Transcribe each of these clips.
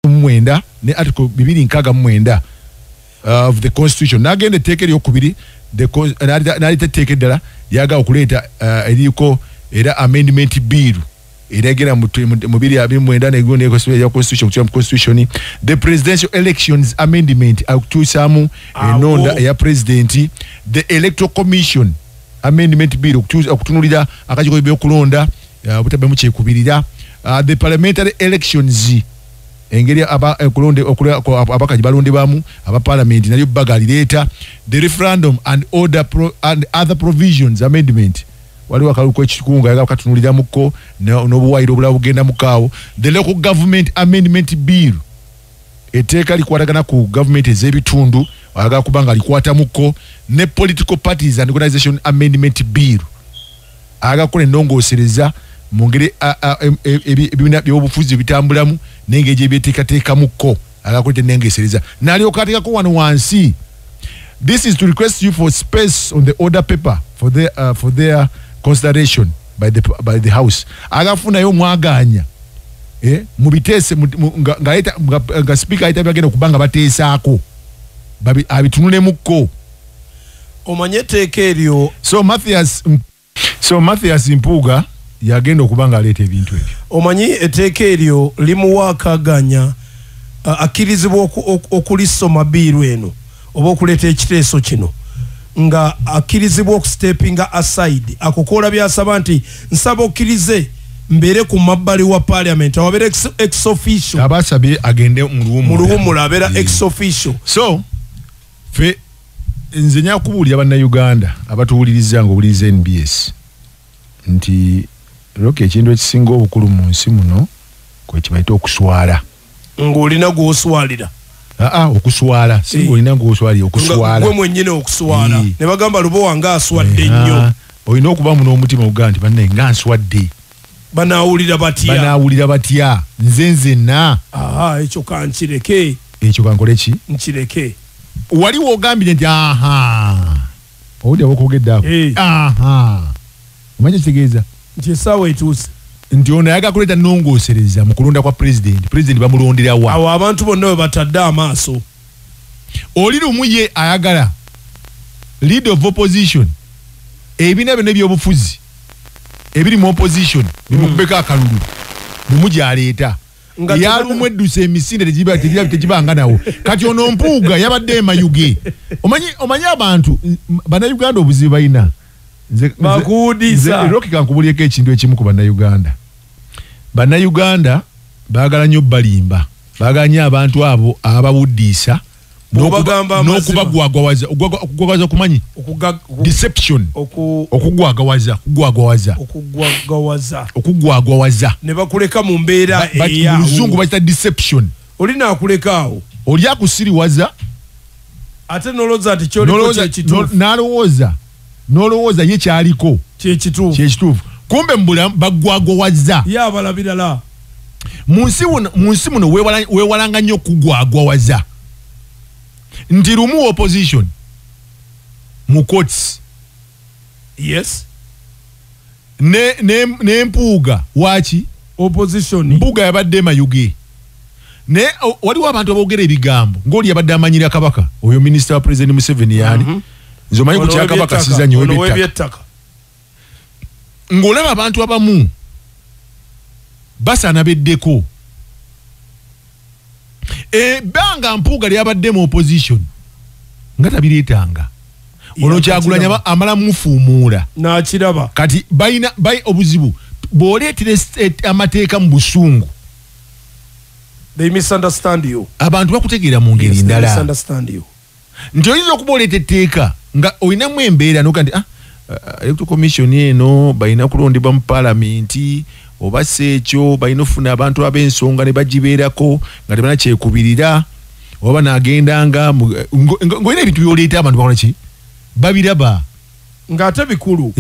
9 ne article 269 of the constitution. Nagenda etteeka eryokubiri, naleta etteeka eddala lyagala okuleeta eriko era amendment bill eragera mu 2029 ne constitution, mu constitution, the presidential elections amendment, okukyusaamu enonda eya president, the electoral commission amendment bill, okutunulira akakiiko k'ebyokulonda obutabamu kyekubirira, the parliamentary elections, engeri abakaji balondebwamu aba parliament nalyo bagalireeta, the referendum and order and other provisions amendment, waliwo akalulu k'ekikunga yagala katunuliramuko n'obuwaayiro obulala bugenda mukaawo, the local government amendment bill, etteeka likwatagana ku gavumenti ez'ebitundu ayagala kuba nga likwatamuko, ne political parties and organization amendment bill, ayagala kukola ennongoosereza mu ngeri ebibiina by'obufuzi bitambulamu n'engeri gye byeteekateekamuko, ayagala kuleeta ennongoosereza. N'alyoka ateekako wano wansi, this is to request you for space on the order paper for their consideration by the house. Agafunayo mwaganya mubiteese nga speaker ayita byagenda okuba nga bateesaako abitunulemuko. Omanye etteeka eryo. So Mathias Mpuuga yagenda okuba nga aleeta ebintu ebyo. Omanyi etteeka eryo limuwa akaganya, akkirizibwa okulisoma bill eno oba okuleeta ekiteeso kino nga akkirizibwa okustepinga aside. Akokoola byasaba nti nsaba okkirize mbeere ku mabbali wa parliament, awabeera ex officio. Abasabye agende mu mu luwummula. Luwummula abeera ex officio. So fe nze nyakubuulira bannayuganda abatuwuliriza nga owuliriza NBS nti Rocky, ekintu ekisinga obukulu mu nsi muno kwe kibayita okuswala. Ng'olina gw'oswalira. Aa, okuswala si ng'olina gw'oswalira, okuswala gwe mwennyini okuswala. Ne bagamba Lubowa nga aswadde nnyo. Olina okubamu n'omutima ogugaa nti bannaye nga nswadde. Banaawulira batya? Banaawulira batya nze nzenna? Aha, ekyo kankireke. Ekyo kankole ki? Nkireke. Wali wogambire nti aha, owulira bwokwogedde ako? Aha, omanyi kitegeeza? Nti essaawa etuuse. Nti ono ayagala kuleeta nnongoosereza mu kulonda kwa pulezidenti. Pulezidenti bamulondera wa? Awo abantu bonna we batadde amaaso. Oli lumu ye ayagala leader of opposition, ebibiina byonna ebyobufuzi ebiri mu opposition bimukubeko akalulu lumu gyaleeta. Nga yalumu eddusa emisinde tegibanga nawo. Kati ono Mpuuga yabadde emayuge. Omanyi abantu bannayuganda obuzibu balina. Bakuwudiisa. Nze, Rocky, kankubulyeko ekintu ekimu ku bannayuganda. Bannayuganda baagala nnyo balimba, baagala nnyo abantu abo abawuddiisa Bw'obagamba amazima. N'okubagwagwawaza. Okugwagwawaza kumanyi? Deception. Okugwagawaza, kugwagwawaza. Okugwagawaza. Okugwagwawaza. Ne bakuleka mu mbeera Mu luzungu bakita deception. Oli naakuleka awo. Oli akusiriwaza. Ate nolowooza nti kyoliko kyekituufu. N'alowooza, n'olowooza ye kyaliko kyekituufu. Kyekituufu, kumbe mu bulamu bagwagwawaza. Ye abala birala. Mu nsi muno weewalanga nnyo okugwagwawaza nti lumu opposition mu courts. Ne Mpuuga waki? Opposition. Mpuuga yabadde emayuge, naye waliwo abantu aboogera ebigambo ng'oli yabadde amanyira kabaka. Oyo minisita wa President Museveni yaani nze omanyi ku Ono kyakabaka w'ebyettaka, sizanyo ono w'ebyettaka. W'ebyettaka. Ng'olaba abantu abamu basaana beddeko ebbanga Mpuuga lyabadde mu opposition nga tabireetanga. Ono Kyagulanyi amala mufuumuula. N'akiraba. Kati balina obuzibu bw'oleetera amateeka mu busungu. They misunderstand you. Abantu bakutegeera mu ngeri Yes, they ndala. misunderstand you. Nti oyinza okuba oleeta etteeka nga olinamu embeera noga nti electoral commission eno balina kulondebwa mu paalamenti, oba si ekyo balina okufuna abantu ab'ensonga ne bagibeerako nga tebana kyekubirira, oba banagendanga ng'olina ebintu byoleeta abantu bakola ki, babiraba. Ng'ate bikulu.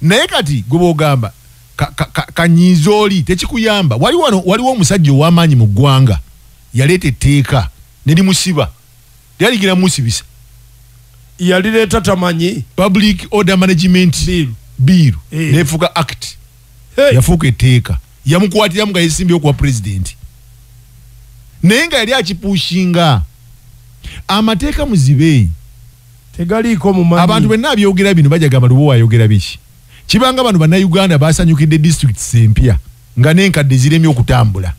Naye kati gwe bwogamba kanyiiza oli tekikuyamba. Waliwo wano, waliwo omusajja ow'amaanyi mu ggwanga yaleeta etteeka ne limusiba, lyaligira musibisa. Yalireeta tamanyi. Public order management bill. Bill nefuuka act. Hey. Yafuuka etteeka, yamukwatiramu nga yesimbyewo kuba pulezidenti. Naye nga yali akipushinga. Amateeka muzibe. Tegaliiko mu manyi. Abantu benna abyogera bino bajagamba Lubowa ayogera biki. Kibanga bano bannayuganda basanyukidde districts empya nga n'enkadde ziremye okutambula.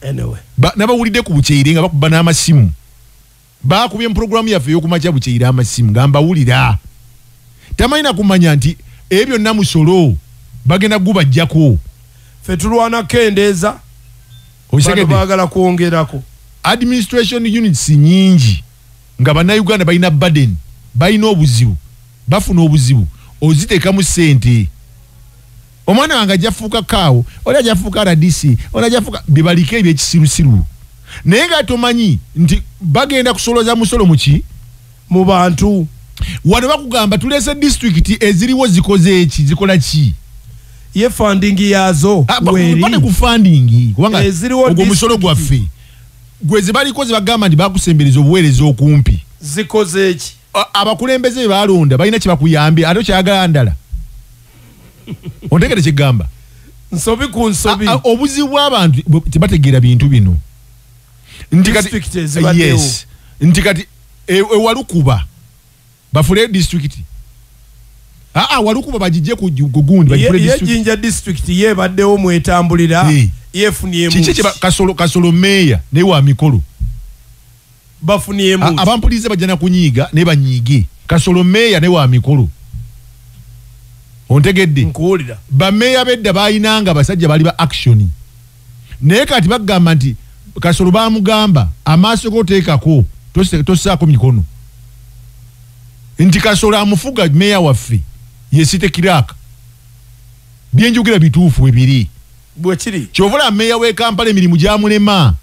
Anyway. Nabawulidde ku Bukyeire nga bakuba n'amasimu. Bakubye mu programu yaffe ey'okumakya Bukyeire amasimu nga mbawulira. Tamanyi kumanya nti ebyo byonna musolo bagenda gubajjako. Ffe tulwana kendeeza. Bano baagala kwongerako. Administration units nyingi nga bannayuganda balina burden, balina obuzibu, bafuna obuzibu, oziteekamu ssente. Omwana wange ajja fuuka kaawo, oli ajja fuuka RDC, oli ajja fuuka bibalike ebyekisirusiru. Naye nga tomanyi nti bagenda kusolooza musolo mu ki? Mu bantu. Wano bakugamba tuleese disitulikiti eziriwo zikoze eki, zikola ki? Ye funding yaazo weeri. Bane ku funding kubanga ogwo musolo gwaffe. Gwe ze baliko ze bagamba nti bakusembereza obuweereza okumpi. Zikoze eki? Abakulembeze balonda balina kye bakuyambye ate okyayagala ndala. Ontegere kyegamba. Nsobi ku nsobi. Obuzibu bw'abantu tebategeera bintu bino. Nti kati yes. Nti kati ewalukuba bafule district. Walukuba bagijje ku gundi bagifule district. Ye Jinja district ye baddewo mwetambulira yefuniyemu. Kiki kasolo kasolo meya ne wa mikolo. Bafuniyemu. Abampulize bajana kunyiga ne banyige. Kasolo meya ne wa mikolo. Ontegedde. Nkuwulira. Ba meya bedda bayinanga basajja bali ba action. Naye kati bagamba nti kasolo bamugamba amaaso goteekako tosaako mikono. Nti kasolo amufuga meya waffe ye site kiraka. Byenjogera bituufu ebiri. Bwe kiri. Kyovula meya w'e Kampala emirimu gyamulema.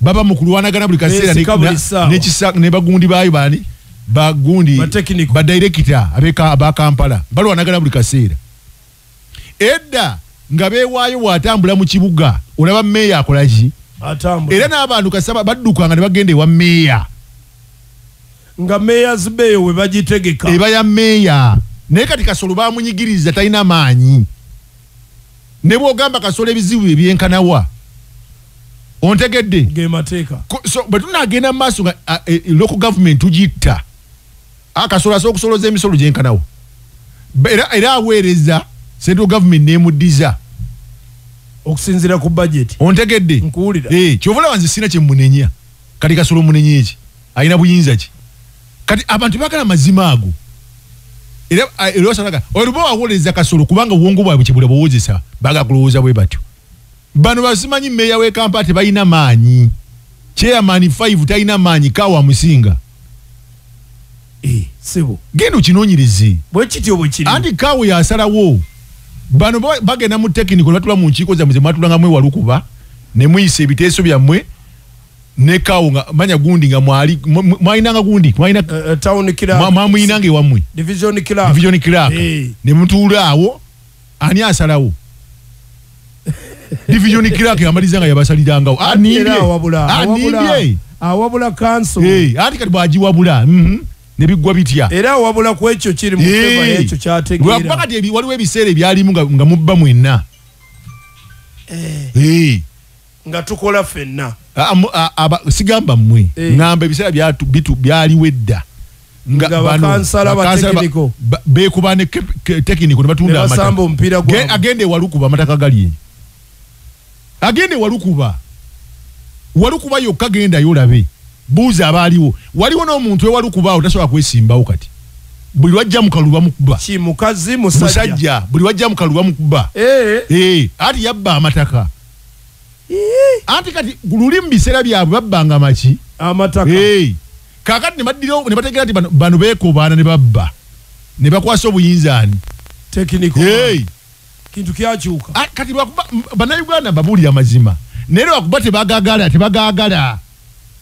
Baba mu kulwanagana buli kaseera n'ekisa ne bagundi baayo bani bagundi ba director abeka aba Kampala balwanagana buli kaseera. Edda nga beewaayo bw'atambula mu kibuga olaba meya akola ki? Atambula. Era n'abantu kasaba baddukanga ne bagenda ewa meya. Nga meya zibeeyo we bagitegeka. Eba ya meya. Naye kati kasolo bamunyigiriza talina maanyi. Ne bw'ogamba kasolo ebizibu ebyenkanawa. Ontegedde. Ge mateeka. So bwe tunaagenda mu maaso nga local government tugitta. Kasolo asobola okusoloza emisolo gyenkanawa. Era aweereza central government n'emuddiza. Okusinziira ku budget. Ontegedde. Nkuwulira. Kyova olaba nze sirina kye mmunenya. Kati kasolo munenye ki? Alina buyinza ki? Kati abantu baagala mazima ago. Era osalaga olubo awolereza kasolo kubanga obwongo bwabwe kye bulabowozesa baagala kulowooza bwe batyo. Bano basimanyi meya w'e Kampala tebalina maanyi. Chairman 5 talina maanyi kawa musinga. Sebo. Genda okinoonyereze. Bwe kityo bwe kiri. Anti kawo yasalawo. Bano bagenda mu technical batula mu nkiiko zammwe ze mwatulangamu ewalukuba ne muyisa ebiteeso byammwe ne kawo nga manya gundi nga mwali mwalinanga gundi mwalina town clerk mwamuyinanga ewammwe division clerk division clerk ne mutuula awo ani asalawo division clerk yamaliza nga yabasalirangawo animbye awabula council anti kati bwagiwabula ne biggwa bitya era wabula ku ekyo kiri mu favor ekyo kyategeera lwakuba kati waliwo ebiseera ebyalimu nga mubba mwenna nga tukola ffenna sigamba mmwe ngamba ebiseera byaliwo edda nga bakansala ba technical beekuba ne technical ne batunda amataka agende walukuba amataka gali eyo agende walukuba walukuba yokka gendayo olabe buuza abaaliwo waliwo n'omuntu ewalukuba awo tasobola kwesimbawo kati buli wajja mu kalulu bamukuba ki mukazi musajja buli wajja mu kalulu bamukuba ati yabba amataka anti kati luli mu biseera byabwe babbanga maki amataka kaakati ne baddirawo ne bategeera nti bano beekobaana ne babba ne bakwasa obuyinza ani technical kintu kyakyuka kati lwakuba bannayuganda babuulira amazima naye lwakuba tebagaagala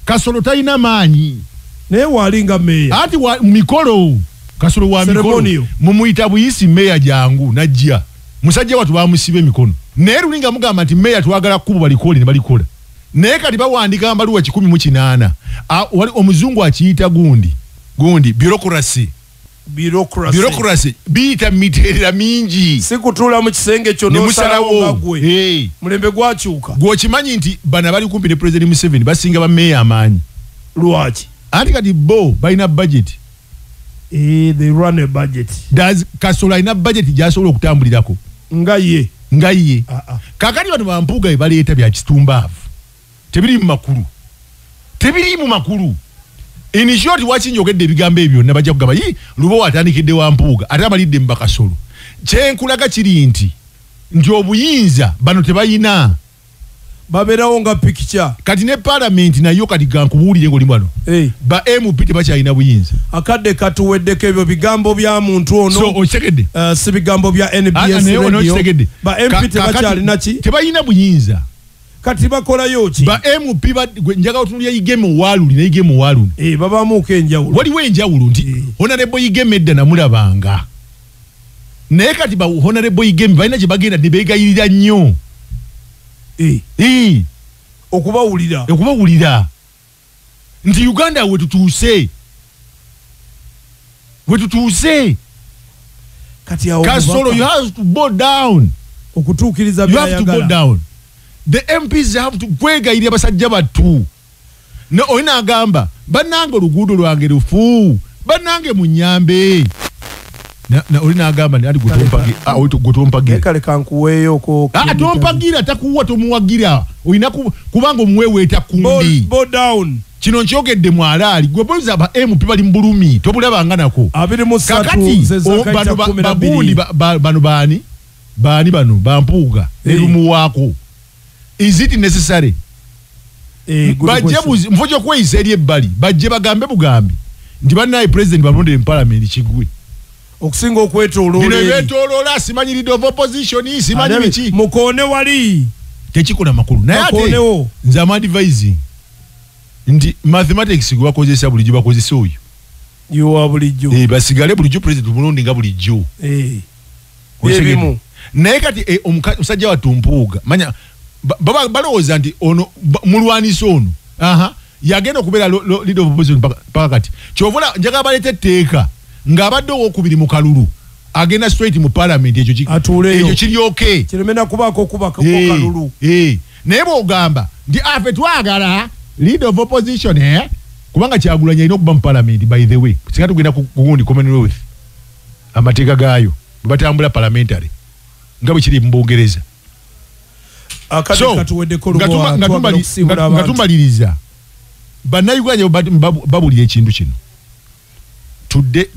kasolo talina maanyi naye walinga meya anti mikolo kasolo wa mikolo mumuyita buyisi meya jangu najja musajja watu bamusiba emikono naye lulinga mugamba nti meya twagala kkubo balikole ne balikola naye kati bawandiika amabaluwa 108 omuzungu akiyita gundi bureaucracy Bureaucracy biyita miterera mingi. Si kutuula mu kisenge kyo n'osalawo nga ggwe. Mulembe gwakyuka. Gw'okimanyi nti bano abali kumpi ne President Museveni basinga ba meeya amaanyi. Lwaki? Anti kati bo balina budget. They run a budget. Does Kasolo alina budget gy'asobola okutambulirako? Nga ye. Nga ye. Kaakati bano bampuuga bye baleeta bya kitumbaavu. Tebiri mu makulu. Tebiri mu makulu. In short, waki njogedde ebigambo ebyo byonna bajja kugamba yi Lubowa atandikidde wa Mpuuga ate amalidde mu Bakasolo. Kyenkulaga kiri nti obuyinza bano tebayina. Babeerawo nga picture. Kati ne parliament nayo kati gankubuulire ng'oli wano. Ba MP tebakyalina buyinza. Akadde katuweddeko ebyo bigambo bya muntu ono. So okitegedde? Si bigambo bya NBS Radio. Ba MP tebakyalina ki? Tebalina buyinza. Kati bakolayo ki? Ba MP njagala otunuulira Igeme Waluli ne Igeme Waluli. Babaamuko enjawulo. Waliwo enjawulo nti Honorable Igeme edda namulabanga. Naye kati ba Honorable Igeme balina kye bagenda ne beegayirira nnyo. Okubawulira. Okubawulira. Nti Uganda we tutuuse. We tutuuse. Kati awo Kasolo, you have to bow down. Okutuukiriza You have to bow by'ayagala. down. The MPs have to kwegayirira basajja battu. Ne olina agamba bannange oluguudo lwange lufu, bannange munnyambe. Na olina agamba nti ati gwe tompagira. Kale kankuweeyo ko. Tompagira takuwa tomuwagira. Olina kubanga omuweeweeta kundi. Bow down. Kino nkyogedde mwalaali gwe poliisi aba MP bali mu bulumi tobulabanga nako. 23 Kakati ze bano zakaita 12. bagundi bano baani baani bano bampuuga ne lumuwaako. Is it necessary? Good Bajje question. mufo ky'okweyisa eri ebbali bajje bagambe bugambi nti bannaye president balonde mu parliament kigwe. Okusinga okwetooloola Bino eri. ebyetooloola simanyi leader of opposition simanyi Ate biki. Mukoone wali. Tekikola makulu. Naye ate Bakoonewo. nze am advising nti mathematics gwe bakozesa bulijjo bakozesa oyo. Yowa bulijjo. Basigale bulijjo president omulonde nga bulijjo. Okitegedde? Ebimu. Naye kati omusajja wattu Mpuuga manya balowooza nti ono mulwanisa ono yagenda okubeera leader of opposition paka kati. Ky'ova njagala baleete etteeka ng'abadde owookubiri mu kalulu agenda straight mu parliament ekyo Atuuleyo. ekyo kiri okay. Kireme na kubaako okubaka kalulu. Naye bw'ogamba nti afe twagala leader of opposition kubanga Kyagulanyi alina okuba mu parliament by the way singa tugenda ku gundi Commonwealth amateeka gaayo bwe batambula parliamentary nga bwe kiri mu Bungereza. Akadde So, katuweddeko nga Lubowa, nga twagala okusiibula nga abantu. tumaliriza bannayuganda babulira ekintu kino.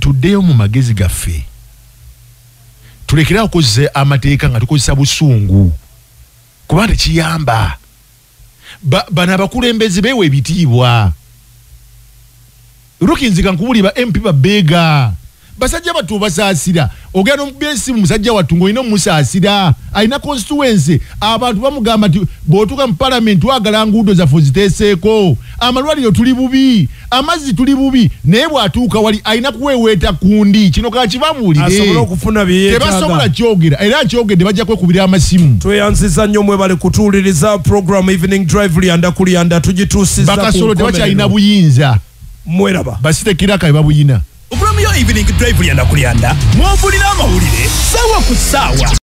Tuddeyo mu magezi gaffe, tulekere okukozesa amateeka nga tukozesa busungu kubanga tekiyamba. Bano abakulembeze beewa ebitiibwa. Rukinziga nkubuli ba MP babeega basajja battu obasaasira, ogenda n'omukubya essimu musajja wattu ng'olina omusaasira, alina constituency, abantu bamugamba nti bw'otuuka mu parliament twagala nguudo zaffe oziteeseeko, amalwaliro tuli bubi, amazzi tuli bubi, naye bw'atuuka wali alina kuweeweeta kundi. Kino kakibabuulire. Asobole okufuna bye yeetaaga. Tebasobola kyogera, era nkyogedde bajja kwekubira amasimu. Tweyanziza nnyo mwebale kutuwuliriza program Evening Drive Lyanda ku Lyanda tugituusizza ku Bakasolo tebakyalina nkomerero. buyinza. Mweraba. Basitekiraka babuyina. Programu yo Evening Drive Lyanda ku Lyanda mwovulira amawulire ssaawa ku ssaawa.